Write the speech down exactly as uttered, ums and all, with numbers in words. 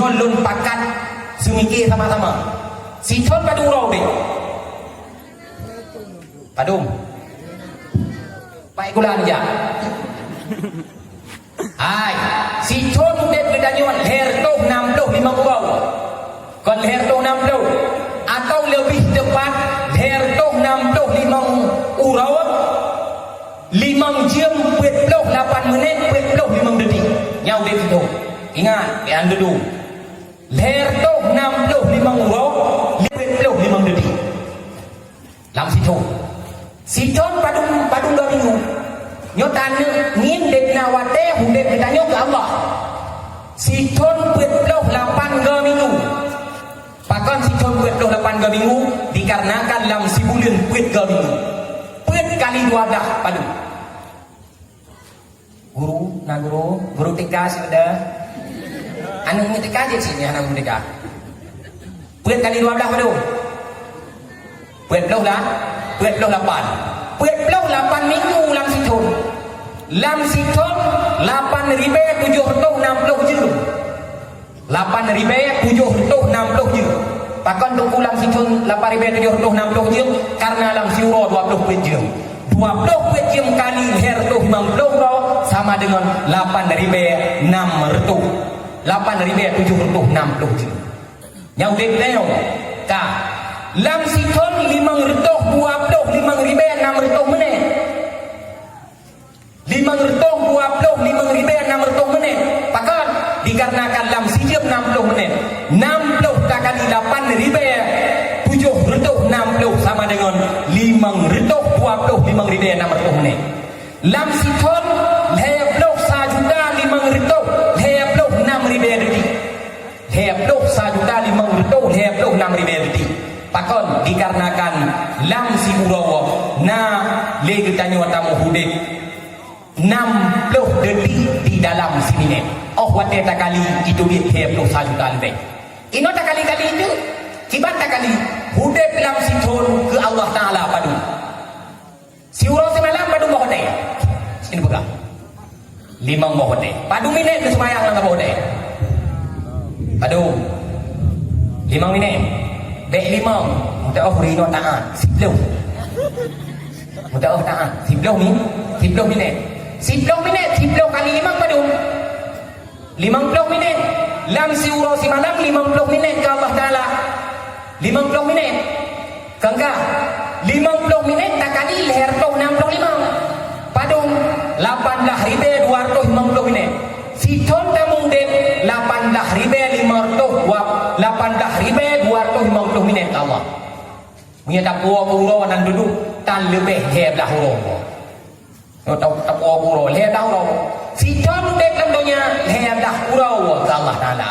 Lôn pakat seumike sama-sama. Sithon padum uroe udeb? Padum? Baik, kula neujak. Hai, sithon udeb geutanyoe lhèe reutôh nam ploh limong uroe. Kon lhèe reutôh nam ploh, atau leubeh teupat, lhèe reutôh nam ploh limong uroe, limong jeuem peuet ploh lapan menit, peuet ploh limong detik. Nyan udeb sithon. Ingat, peuet ploh. Lhèe reutôh nam ploh limong uroe, peuet ploh limong detik. Lam sithon. Sithon padum, padum dua minggu. Nyoe taneuk ngieng deb na watèe udeb geutanyoe keu Allah. Sithon peuet ploh lapan dua minggu. Pakon sithon peuet ploh lapan dua minggu? Dikarenakan lam sibuleuen peuet dua minggu. Peuet kali dua blah padum. Guru, na guru, guru T K sudah. Aneuk T K jeuet sini, aneuk T K. Peuet kali dua blah padum? Peuet ploh lah, peuet ploh lapan. Peuet ploh lapan minggu lam sithon. Lam sithon lapan ribèe tujoh reutôh nam ploh jeuem. Lapan ribèe tujoh reutôh nam ploh jeuem. Pakon teungku lam sithon lapan ribèe tujoh reutôh nam ploh jeuem? Karena lam siuroe dua ploh peuet jeuem. Dua ploh peuet jeuem kali lhèe reutôh limong ploh uroe sama deungon lapan ribèe nam reutôh. Lapan ribèe tujoh reutôh nam ploh jeuem. Nyang udeb lé nyoe ka. Lam sithon limong reutôh dua ploh limong ribèe nam reutôh menit. Limong reutôh dua ploh limong ribèe nam reutôh menit. Pakon? Dikarenakan lam sijeuem nam ploh menit. Nam ploh takali lapan ribèe tujoh reutôh nam ploh sama deungon limong reutôh dua ploh limong ribèe nam reutôh menit. Lam sithon lhèe ploh sa juta limong reutôh lhèe ploh nam ribèe detik. Lhèe ploh sa juta limong reutôh lhèe ploh nam ribèe detik. Pakon? Dikarenakan lam siuroe na lé geutanyoe tameuh udeb nam ploh detik di dalam siminét. Óh watèe takali, itu biet lhèe ploh sa juta leubeh. Inoe takali-kali itu, kiban takali, udeb lam sithon keu Allah Taala padum? Siuroe simalam padum boh watèe? Sini peugah. Limong boh watèe. Padum minét neuseumayang lam saboh watèe? Padum? Limong minét. Bèk limong. Meutu'oh ureueng inong taat. Siploh. Meutu'oh taat. Siploh mi-, siploh minét. Siploh minét, siploh kali limong padum? Limong ploh minét. Lam siuroe simalam limong ploh minét keu Allah Taala. Limong ploh minét. Kangka, limong ploh minét takali lhèe reutôh nam ploh limong. Padum? Lapan blah ribèe dua reutôh limong ploh minét. Sithon tameuh udeb lapan blah ribèe limong reutôh dua, lapan blah ribèe dua reutôh limong ploh minét keu Allah. Meunyoe tapuwoe keu uroe nan dudoe, tan leubeh lhèe blah uroe. Nyoe ta-, tapuwoe keu uroe, lhèe blah uroe. Sithon udeb lam donya, lhèe blah uroe keu Allah Taala.